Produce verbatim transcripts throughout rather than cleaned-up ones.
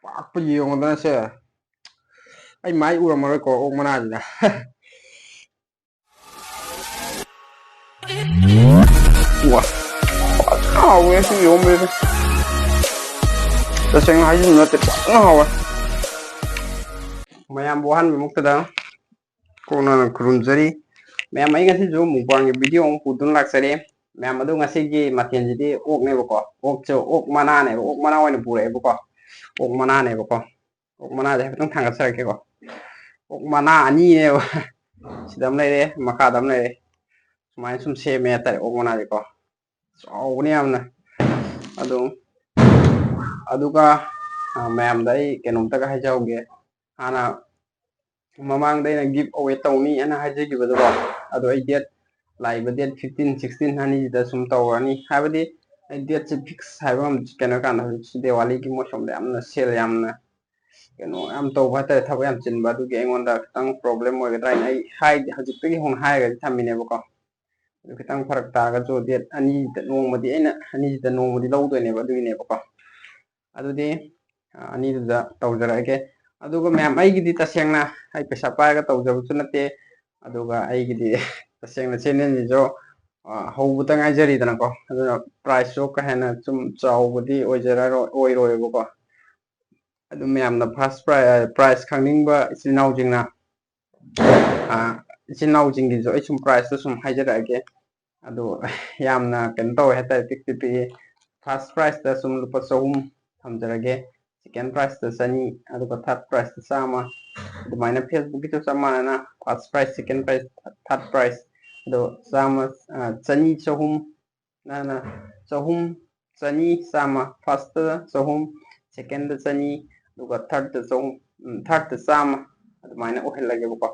ꯄꯥꯛꯄ ꯌꯦꯡꯉꯨꯗꯅ ꯁꯦ꯫ ꯑꯩ ꯃꯥꯏ ꯎꯔꯝꯃꯔꯣꯏꯀꯣ ꯑꯣꯛ ꯃꯅꯥꯁꯤꯗ꯫ ꯋꯥ, ꯐꯖꯅ ꯍꯥꯎꯋꯦ ꯁꯤ ꯏꯔꯣꯝꯕꯁꯦ꯫ ꯇꯁꯦꯡꯅ ꯍꯥꯏꯖꯤꯟꯕ ꯅꯠꯇꯦ, ꯐꯖꯅ ꯍꯥꯎꯋꯦ꯫ ꯃꯌꯥꯝꯕꯨ ꯑꯍꯥꯟꯕꯃꯛꯇꯗ ꯀꯣꯛꯅ ꯈꯨꯔꯨꯝꯖꯔꯤ꯫ ꯃꯌꯥꯝ, ꯑꯩ ꯉꯁꯤꯁꯨ mukbangꯒꯤ video ꯑꯃ ꯄꯨꯗꯨꯅ ꯂꯥꯛꯆꯔꯦ꯫ ꯃꯌꯥꯝ, ꯑꯗꯨ ꯉꯁꯤꯒꯤ ꯃꯊꯦꯜꯁꯤꯗꯤ ꯑꯣꯛꯅꯦꯕꯀꯣ꯫ ꯑꯣꯛꯁꯨ ꯑꯣꯛ ꯃꯅꯥꯅꯦꯕ, ꯑꯣꯛ ꯃꯅꯥ ꯑꯣꯏꯅ ꯄꯨꯔꯛꯑꯦꯕꯀꯣ꯫ ꯑꯣꯛ ꯃꯅꯥꯅꯦꯕꯀꯣ꯫ ꯑꯣꯛ ꯃꯅꯥꯁꯦ ꯍꯥꯏꯐꯦꯠꯇꯪ ꯊꯥꯡꯒꯠꯆꯔꯛꯀꯦꯀꯣ꯫ ꯑꯣꯛ ꯃꯅꯥ ꯑꯅꯤꯅꯦꯕ꯫ ꯁꯤꯗ ꯑꯃ ꯂꯩꯔꯦ, ꯃꯈꯥꯗ ꯑꯃ ꯂꯩꯔꯦ꯫ ꯁꯨꯃꯥꯏꯅ ꯁꯨꯝ ꯁꯦꯝꯃꯦ ꯍꯥꯏꯇꯥꯔꯦ ꯑꯣꯛ ꯃꯅꯥꯁꯦꯀꯣ꯫ ꯆꯥꯎꯕꯅꯤ ꯌꯥꯝꯅ꯫ ꯑꯗꯨ, ꯑꯗꯨꯒ, ꯑ, ꯃꯌꯥꯝꯗ ꯑꯩ ꯀꯩꯅꯣꯝꯇꯒ ꯍꯥꯏꯖꯍꯧꯒꯦ꯫ ꯍꯥꯟꯅ ꯃꯃꯥꯡꯗ ꯑꯩꯅ give away ꯇꯧꯅꯤ ꯍꯥꯏꯅ ꯍꯥꯏꯖꯈꯤꯕꯗꯨꯀꯣ, ꯑꯗꯣ ꯑꯩ date, ꯂꯥꯛꯏꯕ date fifteen, sixteen ꯑꯅꯤꯁꯤꯗ ꯁꯨꯝ ꯇꯧꯔꯅꯤ꯫ ꯍꯥꯏꯕꯗꯤ ꯑꯩ dateꯁꯦ fix ꯍꯥꯏꯕ ꯉꯝ-, ꯀꯩꯅꯣ ꯀꯥꯟꯗ ꯍꯧꯖꯤꯛꯁꯤ ꯗꯤꯋꯥꯂꯤꯒꯤ ꯃꯣꯏ ꯁꯣꯝꯗ ꯌꯥꯝꯅ sale ꯌꯥꯝꯅ ꯀꯩꯅꯣ ꯌꯥꯝ ꯇꯧꯕ ꯍꯥꯏꯇꯥꯔꯦ, ꯊꯕꯛ ꯌꯥꯝ ꯆꯤꯟꯕ, ꯑꯗꯨꯒꯤ ꯑꯩꯉꯣꯟꯗ ꯈꯤꯇꯪ problem ꯑꯣꯏꯒꯗ꯭ꯔꯥ ꯍꯥꯏꯅ ꯑꯩ ꯍꯥꯏꯗꯤ ꯍꯧꯖꯤꯛꯇꯒꯤ ꯍꯧꯅ ꯍꯥꯏꯔꯒꯗꯤ ꯊꯝꯃꯤꯅꯦꯕꯀꯣ꯫ ꯑꯗꯨ ꯈꯤꯇꯪ ꯐꯔꯛ ꯇꯥꯔꯒꯁꯨ date ꯑꯅꯤꯗ ꯅꯣꯡꯃꯗꯤ ꯑꯩꯅ, ꯑꯅꯤꯁꯤꯗ ꯅꯣꯡꯃꯗꯤ ꯂꯧꯗꯣꯏꯅꯦꯕ, ꯑꯗꯨꯒꯤꯅꯦꯕꯀꯣ꯫ ꯑꯗꯨꯗꯤ, ꯑ, ꯑꯅꯤꯗꯨꯗ ꯇꯧꯖꯔꯛꯑꯒꯦ꯫ ꯑꯗꯨꯒ ꯃꯌꯥꯝ, ꯑꯩꯒꯤꯗꯤ ꯇꯁꯦꯡꯅ ꯑꯩ ꯄꯩꯁꯥ ꯄꯥꯏꯔꯒ ꯇꯧꯖꯕꯁꯨ ꯅꯠꯇꯦ꯫ ꯑꯗꯨꯒ ꯑꯩꯒꯤꯗꯤ ꯇꯁꯦꯡꯅ channelꯁꯤꯁꯨ, ꯑ, ꯍꯧꯕꯇ ꯉꯥꯏꯖꯔꯤꯗꯅꯀꯣ꯫ ꯑꯗꯨꯅ prizeꯁꯨ ꯀꯥ ꯍꯦꯟꯅ ꯁꯨꯝ ꯆꯥꯎꯕꯗꯤ ꯑꯣꯏꯖꯔꯔꯣꯏ, ꯑꯣꯏꯔꯣꯏꯕꯀꯣ꯫ ꯑꯗꯨ ꯃꯌꯥꯝꯅ first pri-, prize ꯈꯪꯅꯤꯡꯕ ꯏꯆꯤꯜ ꯏꯅꯥꯎꯁꯤꯡꯅ, ꯑ, ꯏꯆꯤꯜ ꯏꯅꯥꯎꯁꯤꯡꯒꯤꯁꯨ ꯑꯩ ꯁꯨꯝ prizeꯇꯣ ꯁꯨꯝ ꯍꯥꯏꯖꯔꯛꯑꯒꯦ꯫ ꯑꯗꯣ ꯌꯥꯝꯅ ꯀꯩꯅꯣ ꯇꯧꯋꯦ ꯍꯥꯏꯇꯥꯔꯦ, ꯄꯤꯛꯇꯤ ꯄꯤꯛꯏ꯫ First prizeꯇ ꯁꯨꯝ ꯂꯨꯄꯥ ꯆꯍꯨꯝ ꯊꯝꯖꯔꯒꯦ, second prizeꯇ ꯆꯅꯤ, ꯑꯗꯨꯒ third prizeꯇ ꯆꯥꯝꯃ꯫ ꯑꯗꯨꯃꯥꯏꯅ Facebookꯀꯤꯁꯨ ꯆꯞ ꯃꯥꯟꯅꯅ first prize, second prize, third prize, ꯑꯗꯣ ꯆꯥꯝꯃ, ꯑ, ꯆꯅꯤ, ꯆꯍꯨꯝ, ꯅ, ꯅ, ꯆꯍꯨꯝ, ꯆꯅꯤ, ꯆꯥꯝꯃ꯫ Firstꯇ ꯆꯍꯨꯝ, secondꯇ ꯆꯅꯤ, ꯑꯗꯨꯒ thirdꯇ ꯆꯍꯨꯝ, ꯎꯝ, thirdꯇ ꯆꯥꯝꯃ꯫ ꯑꯗꯨꯃꯥꯏꯅ ꯑꯣꯏꯍꯜꯂꯒꯦꯕꯀꯣ꯫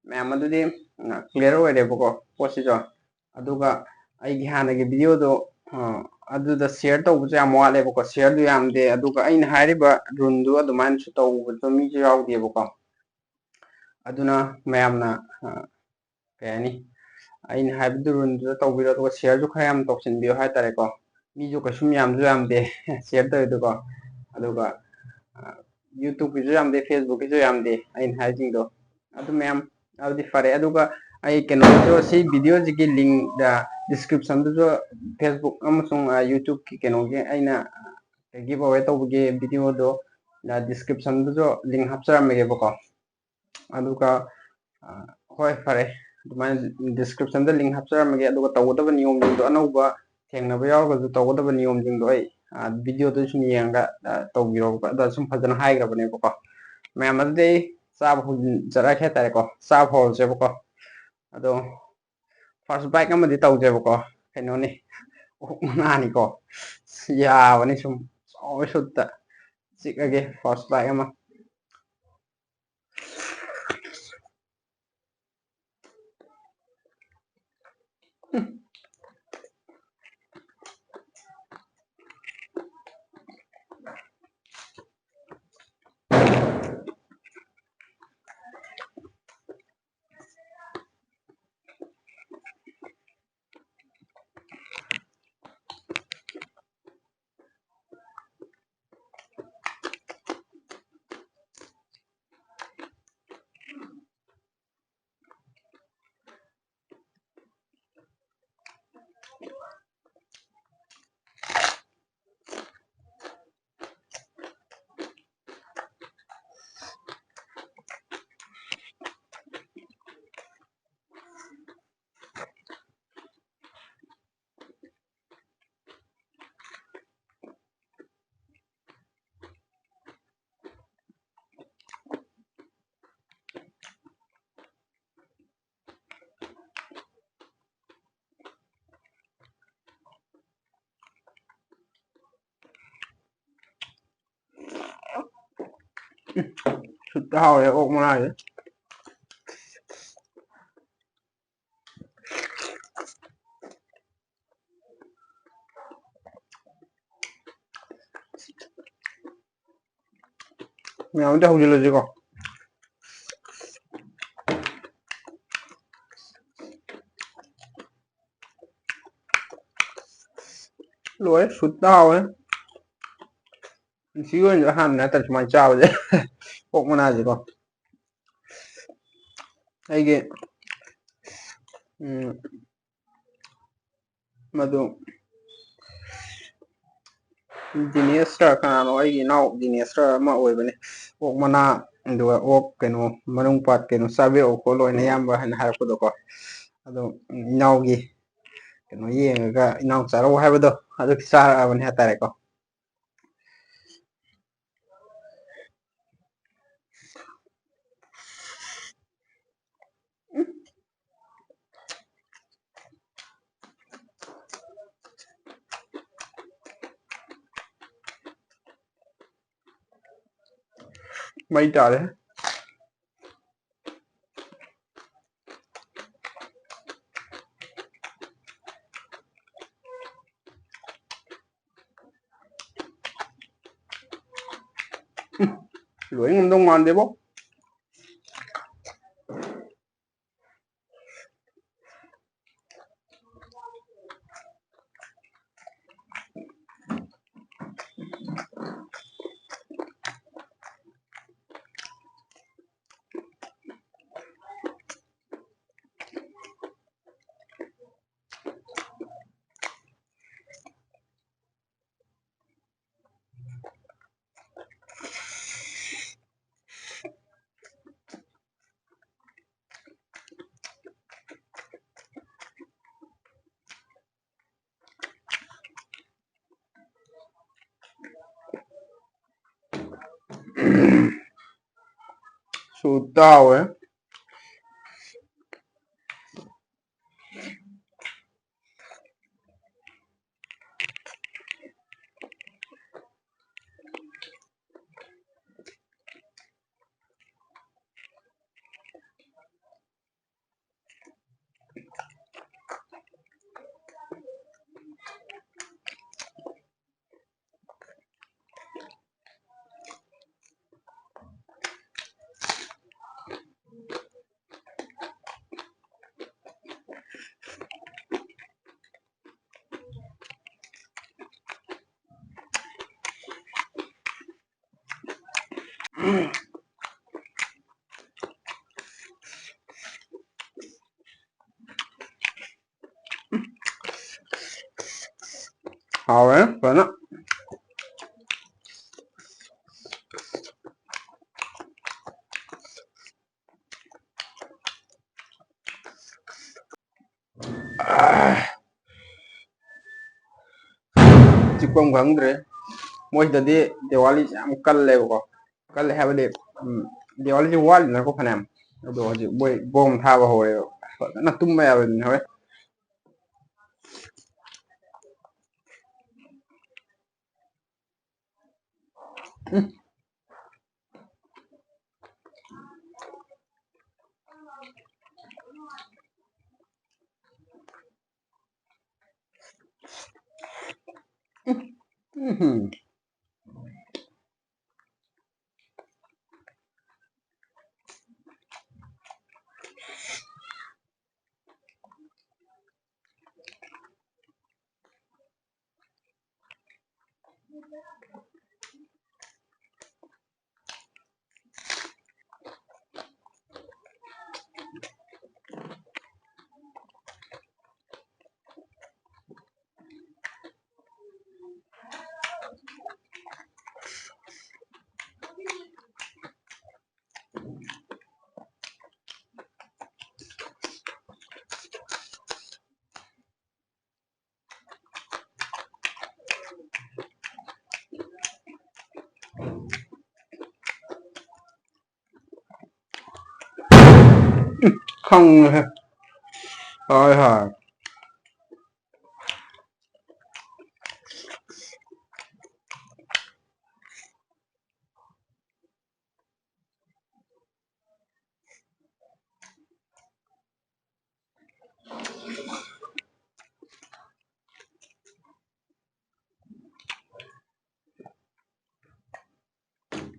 ꯃꯌꯥꯝ, ꯑꯗꯨꯗꯤ, ꯎꯝ, clear ꯑꯣꯏꯔꯦꯕꯀꯣ ꯄꯣꯠꯁꯤꯁꯨ꯫ ꯑꯗꯨꯒ ꯑꯩꯒꯤ ꯍꯥꯟꯅꯒꯤ videoꯗꯣ, ꯑ, ꯑꯗꯨꯗ share ꯇꯧꯕꯁꯨ ꯌꯥꯝ ꯋꯥꯠꯂꯦꯕꯀꯣ, shareꯗꯨ ꯌꯥꯝꯗꯦ꯫ ꯑꯗꯨꯒ ꯑꯩꯅ ꯍꯥꯏꯔꯤꯕ ruleꯗꯨ ꯑꯗꯨꯃꯥꯏꯅꯁꯨ ꯇꯧꯕꯁꯨ ꯃꯤꯁꯨ ꯌꯥꯎꯗꯦꯕꯀꯣ꯫ ꯑꯗꯨꯅ ꯃꯌꯥꯝꯅ, ꯑ, ꯀꯩ ꯍꯥꯏꯅꯤ, ꯑꯩꯅ ꯍꯥꯏꯕꯗꯨ ruleꯗꯨꯗ ꯇꯧꯕꯤꯔꯣ, ꯑꯗꯨꯒ shareꯁꯨ ꯈꯔ ꯌꯥꯝ ꯇꯧꯁꯤꯟꯕꯤꯌꯨ ꯍꯥꯏꯇꯥꯔꯦꯀꯣ꯫ ꯃꯤꯁꯨ ꯀꯩꯁꯨꯝ ꯌꯥꯝꯁꯨ ꯌꯥꯝꯗꯦ share ꯇꯧꯔꯤꯗꯨꯀꯣ꯫ ꯑꯗꯨꯒ YouTubeꯀꯤꯁꯨ ꯌꯥꯝꯗꯦ, Facebookꯀꯤꯁꯨ ꯌꯥꯝꯗꯦ ꯑꯩꯅ ꯍꯥꯏꯁꯤꯡꯗꯣ꯫ ꯑꯗꯨ ꯃꯌꯥꯝ ꯑꯗꯨꯗꯤ ꯐꯔꯦ꯫ ꯑꯗꯨꯒ ꯑꯩ ꯀꯩꯅꯣꯁꯨ, ꯁꯤ videoꯁꯤꯒꯤ link descriptionꯗꯨꯁꯨ, Facebook ꯑꯃꯁꯨꯡ YouTubeꯀꯤ ꯀꯩꯅꯣꯒꯤ ꯑꯩꯅ give away ꯇꯧꯕꯒꯤ videoꯗꯣ descriptionꯗꯨꯁꯨ link ꯍꯥꯞꯆꯔꯝꯃꯒꯦꯕꯀꯣ꯫ ꯑꯗꯨꯒ ꯍꯣꯏ, ꯐꯔꯦ, ꯑꯗꯨꯃꯥꯏꯅ descriptionꯗ link ꯍꯥꯞꯆꯔꯝꯃꯒꯦ꯫ ꯑꯗꯨꯒ ꯇꯧꯒꯗꯕ ꯅꯤꯌꯣꯝꯁꯤꯡꯗꯣ, ꯑꯅꯧꯕ ꯊꯦꯡꯅꯕ ꯌꯥꯎꯔꯒꯁꯨ ꯇꯧꯒꯗꯕ ꯅꯤꯌꯣꯝꯁꯤꯡꯗꯣ ꯑꯩ videoꯗ ꯁꯨꯝ ꯌꯦꯡꯉꯒ ꯇꯧꯕꯤꯔꯣꯕ꯫ ꯑꯗ ꯁꯨꯝ ꯐꯖꯅ ꯍꯥꯏꯈ꯭ꯔꯕꯅꯦꯕꯀꯣ ꯃꯌꯥꯝ꯫ ꯑꯗꯨꯗꯤ ꯑꯩ ꯆꯥꯕ ꯍꯧꯖꯔꯛꯀꯦ ꯍꯥꯏꯇꯥꯔꯦꯀꯣ꯫ ꯆꯥꯕ ꯍꯧꯔꯁꯦꯕꯀꯣ꯫ ꯑꯗꯣ first bite ꯑꯃꯗꯤ ꯇꯧꯁꯦꯕꯀꯣ꯫ ꯀꯩꯅꯣꯅꯤ, ꯑꯣꯛ ꯃꯅꯥꯅꯤꯀꯣ꯫ ꯌꯥꯕꯅꯤ ꯁꯨꯝ ꯆꯥꯎꯕ ꯁꯨꯠꯇ ꯆꯤꯛꯑꯒꯦ first bite ꯑꯃ꯫ ꯁꯨꯠꯇ ꯍꯥꯎꯔꯦ ꯑꯣꯛ ꯃꯅꯥꯁꯦ꯫ ꯃꯌꯥꯝ ꯑꯝꯇ ꯍꯧꯖꯤꯜꯂꯁꯤꯀꯣ꯫ ꯂꯣꯏꯔꯦ, ꯁꯨꯠꯇ ꯍꯥꯎꯔꯦ꯫ ꯄꯨꯟꯁꯤꯒꯤ ꯑꯣꯏꯅꯁꯨ ꯑꯍꯥꯟꯕ ꯅꯠꯇ꯭ꯔꯦ ꯁꯨꯃꯥꯏꯅ ꯆꯥꯕꯁꯦ꯫ ꯑꯣꯛ ꯃꯅꯥꯁꯦꯀꯣ꯫ ꯑꯩꯒꯤ, ꯎꯝ, ꯃꯗꯨ ꯗꯤꯅꯦꯁꯔ ꯀꯅꯥꯅꯣ, ꯑꯩꯒꯤ ꯏꯅꯥꯎ ꯗꯤꯅꯦꯁꯔ ꯑꯃ ꯑꯣꯏꯕꯅꯦ꯫ ꯑꯣꯛ ꯃꯅꯥ, ꯑꯗꯨꯒ ꯑꯣꯛ ꯀꯩꯅꯣ, ꯃꯅꯨꯡ ꯄꯥꯠ ꯀꯩꯅꯣ ꯆꯥꯕꯤꯔꯛꯑꯣ ꯈꯣꯠꯂꯣ ꯍꯥꯏꯅ ꯏꯌꯥꯝꯕ ꯍꯥꯏꯅ ꯍꯥꯏꯔꯛꯄꯗꯣꯀꯣ꯫ ꯑꯗꯣ ꯏꯅꯥꯎꯒꯤ ꯀꯩꯅꯣ ꯌꯦꯡꯉꯒ ꯏꯅꯥꯎ ꯆꯥꯔꯛꯑꯣ ꯍꯥꯏꯕꯗꯣ ꯑꯗꯨ ꯆꯥꯔꯛꯑꯕꯅꯦ ꯍꯥꯏꯇꯥꯔꯦꯀꯣ꯫ ꯃꯩ ꯇꯥꯔꯦ꯫ ꯎꯝ, ꯂꯣꯏ ꯉꯝꯗꯧ ꯃꯥꯟꯗꯦꯕꯣ꯫ ꯁꯨ ꯇꯥꯎꯋꯦ꯫ ꯍꯥꯎꯔꯦ ꯐꯖꯅ꯫ ꯆꯤꯛꯐꯝ ꯈꯪꯗ꯭ꯔꯦ꯫ ꯃꯣꯏꯁꯤꯗꯗꯤ ꯗꯤꯋꯥꯂꯤꯁꯦ ꯌꯥꯝ ꯀꯜꯂꯦꯕꯀꯣ꯫ ꯀꯜꯂꯦ ꯍꯥꯏꯕꯗꯤ, ꯎꯝ, ꯗꯤꯋꯥꯂꯤꯁꯦ ꯋꯥꯠꯂꯤꯗꯅꯀꯣ ꯐꯅꯌꯥꯝ꯫ ꯑꯗꯣ ꯍꯧꯖꯤꯛ ꯃꯣꯏ ꯕꯣꯝ ꯊꯥꯕ ꯍꯧꯔꯦꯕ꯫ ꯐꯖꯅ ꯇꯨꯝꯕ ꯌꯥꯔꯣꯏꯗꯣꯏꯅꯤ ꯍꯣꯔꯦꯟ꯫ ꯎꯝ꯫ ꯎꯝ꯫ ꯈꯪꯉꯦꯍꯦ꯫ ꯍꯣꯏ, ꯍꯣꯏ꯫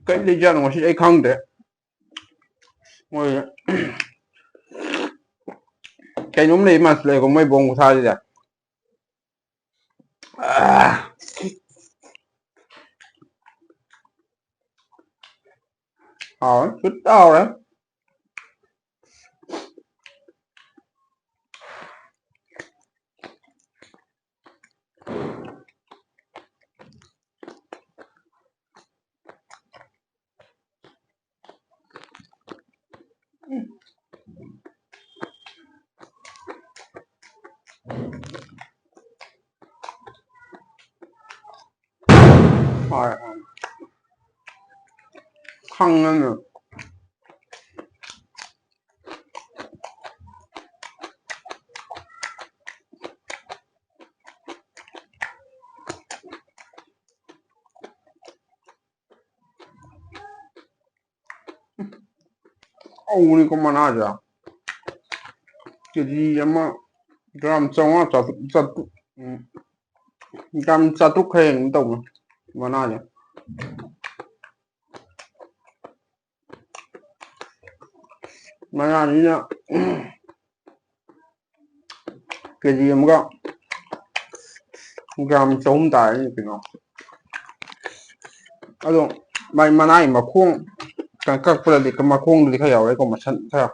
ꯀꯩ ꯂꯩꯖꯥꯠꯅꯣ ꯉꯁꯤ ꯑꯩ ꯈꯪꯗ꯭ꯔꯦ꯫ ꯃꯣꯏ ꯀꯩꯅꯣꯝ ꯂꯩ ꯃꯥꯟꯁꯤꯜꯂꯛꯑꯦꯀꯣ ꯃꯣꯏ ꯕꯣꯝ ꯈꯨꯊꯥꯁꯤꯗ꯫ ꯑꯥ꯫ ꯍꯥꯎꯔꯦ, ꯁꯨꯠ ꯍꯥꯎꯔꯦ꯫ ꯍꯣꯏ, ꯍꯣꯏ꯫ ꯈꯪꯉꯅꯤ꯫ ꯍꯥꯎꯕꯅꯤꯀꯣ ꯃꯅꯥꯁꯦ꯫ ꯀꯦ ꯖꯤ ꯑꯃ ꯒ꯭ꯔꯥꯝ ꯆꯥꯝꯃꯉꯥ, ꯆꯥꯇ꯭ꯔꯨꯛ, ꯆꯥꯇ꯭ꯔꯨꯛ, ꯎꯝ, ꯒ꯭ꯔꯥꯝ ꯆꯥꯇ꯭ꯔꯨꯛ ꯈꯔ ꯍꯦꯟꯒꯨꯝ ꯇꯧꯕꯅꯤ ꯃꯅꯥꯁꯦ꯫ ꯃꯅꯥꯅꯤꯅ ꯀꯦ ꯖꯤ ꯑꯃꯒ ꯒ꯭ꯔꯥꯝ ꯆꯍꯨꯝ ꯇꯥꯔꯅꯤ ꯀꯩꯅꯣ꯫ ꯑꯗꯣ ꯃꯥꯏ ꯃꯅꯥꯏ ꯃꯈꯣꯡ ꯀꯛꯄꯗꯗꯤ, ꯃꯈꯣꯡꯗꯨꯗꯤ ꯈꯔ ꯌꯥꯎꯔꯦꯀꯣ, ꯃꯁꯟ ꯈꯔ꯫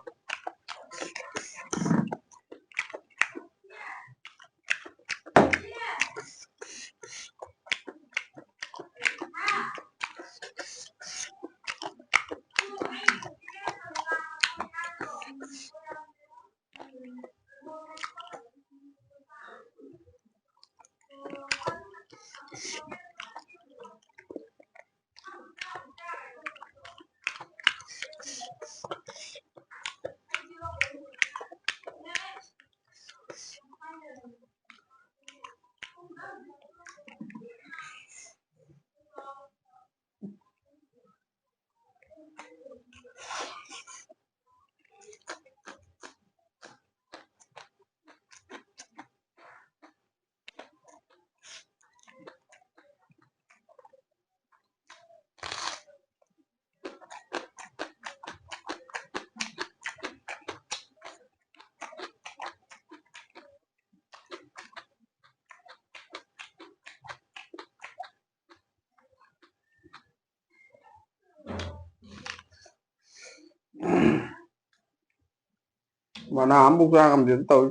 ꯃꯅꯥ ꯑꯃꯐꯥꯎ ꯆꯥ ꯉꯝꯗꯦꯗ ꯇꯧꯏ,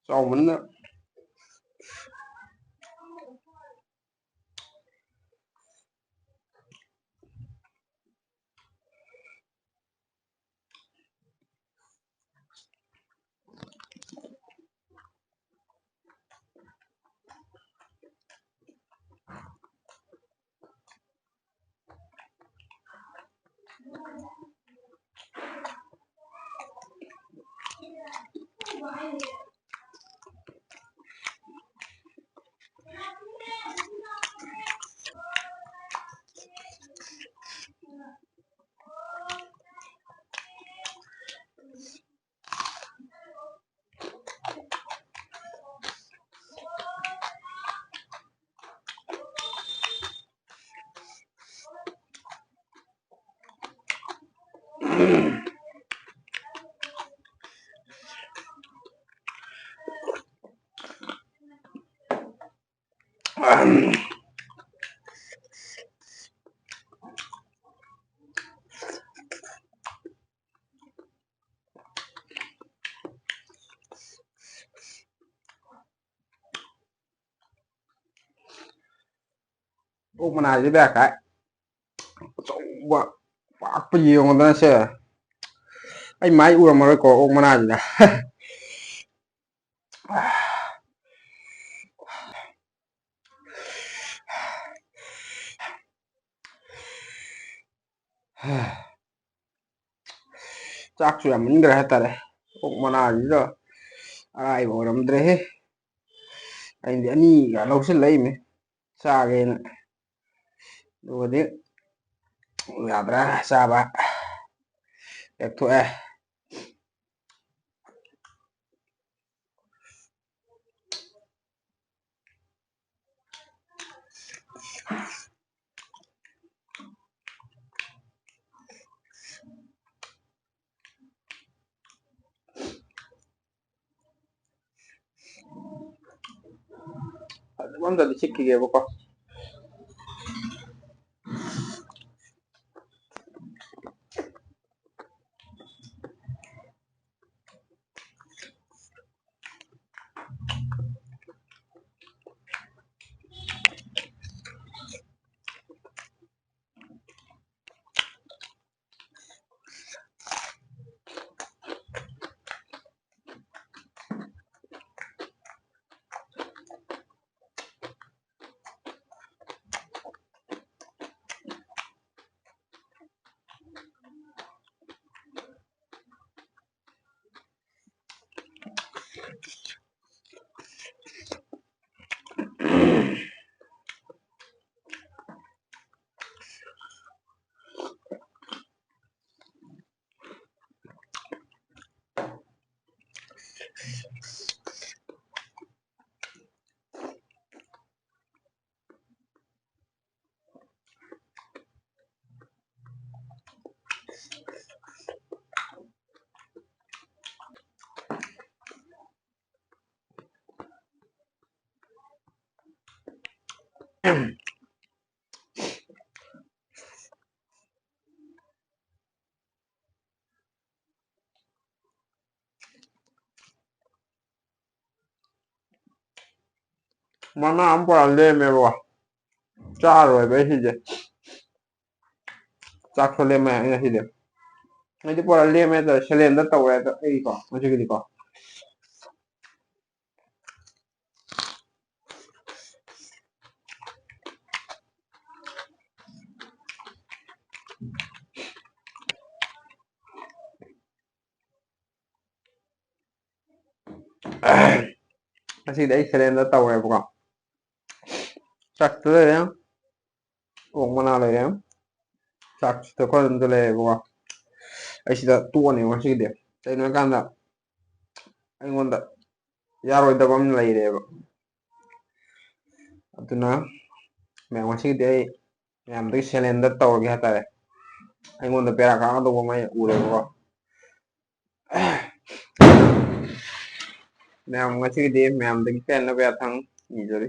ꯆꯥꯎꯃꯟꯅ꯫ ꯑꯣꯛ ꯃꯅꯥꯁꯤ ꯕꯦꯔꯥ ꯀꯥꯏ꯫ ꯑꯆꯧꯕ ꯄꯥꯛꯄ ꯌꯦꯡꯉꯨꯗꯅ ꯁꯦ꯫ ꯑꯩ ꯃꯥꯏ ꯎꯔꯝꯃꯔꯣꯏꯀꯣ ꯑꯣꯛ ꯃꯅꯥꯁꯤꯗ꯫ ꯆꯥꯛꯁꯨ ꯌꯥꯝꯃꯟꯈ꯭ꯔꯦ ꯍꯥꯏꯇꯥꯔꯦ꯫ ꯑꯣꯛ ꯃꯅꯥꯁꯤꯗ ꯑꯔꯥꯏꯕ ꯑꯣꯏꯔꯝꯗ꯭ꯔꯦꯍꯦ꯫ ꯑꯩꯗꯤ ꯑꯅꯤꯒ ꯂꯧꯁꯤꯜꯂꯛꯏꯅꯦ ꯆꯥꯒꯦꯅ꯫ ꯑꯗꯨꯒꯗꯤ ꯌꯥꯗ꯭ꯔꯦ ꯆꯥꯕ꯫ ꯂꯦꯛꯊꯣꯛꯑꯦ꯫ ꯑꯗꯨꯝ ꯑꯝꯇꯗꯤ ꯁꯤꯠꯈꯤꯒꯦꯕꯀꯣ꯫ ꯃꯅꯥ ꯑꯃ ꯄꯨꯔꯥ ꯂꯦꯝꯃꯦꯕꯀꯣ꯫ ꯆꯥꯔꯣꯏꯕ ꯑꯩ ꯁꯤꯁꯦ꯫ ꯆꯥꯛꯁꯨ ꯂꯦꯝꯃꯦ ꯉꯁꯤꯗꯤ꯫ ꯑꯩꯗꯤ ꯄꯨꯔꯥ ꯂꯦꯝꯃꯦ ꯍꯥꯏꯇꯥꯔꯦ, ꯁꯦꯂꯦꯟꯗ ꯇꯧꯔꯦ ꯍꯥꯏꯇꯥꯔꯦ ꯑꯩꯀꯣ ꯉꯁꯤꯒꯤꯗꯤꯀꯣ꯫ ꯉꯁꯤꯗꯤ ꯑꯩ ꯁꯦꯂꯦꯟꯗ ꯇꯧꯔꯦꯕꯀꯣ꯫ ꯆꯥꯛꯇꯨ ꯂꯩꯔꯦ, ꯑꯣꯛ ꯃꯅꯥ ꯂꯩꯔꯦ, ꯆꯥꯛꯁꯤꯗ ꯈꯔ ꯑꯗꯨꯝꯁꯨ ꯂꯩꯔꯦꯕꯀꯣ꯫ ꯑꯩ ꯁꯤꯗ ꯇꯣꯛꯑꯅꯦꯕ ꯉꯁꯤꯒꯤꯗꯤ꯫ ꯀꯩꯒꯤꯅꯣ ꯍꯥꯏꯀꯥꯟꯗ ꯑꯩꯉꯣꯟꯗ ꯌꯥꯔꯣꯏꯗꯕ ꯑꯃ ꯂꯩꯔꯦꯕ꯫ ꯑꯗꯨꯅ ꯃꯌꯥꯝ ꯉꯁꯤꯒꯤꯗꯤ ꯑꯩ ꯃꯌꯥꯝꯗꯒꯤ ꯁꯦꯂꯦꯟꯗ ꯇꯧꯔꯒꯦ ꯍꯥꯏꯇꯥꯔꯦ꯫ ꯑꯩꯉꯣꯟꯗ ꯕꯦꯔꯥ ꯀꯥꯒꯗꯧꯕ ꯑꯃ ꯑꯩ ꯎꯔꯦꯕꯀꯣ꯫ ꯃꯌꯥꯝ ꯉꯁꯤꯒꯤꯗꯤ ꯃꯌꯥꯝꯗꯒꯤ ꯄꯦꯟꯅꯕ ꯌꯥꯊꯪ ꯅꯤꯖꯔꯤ꯫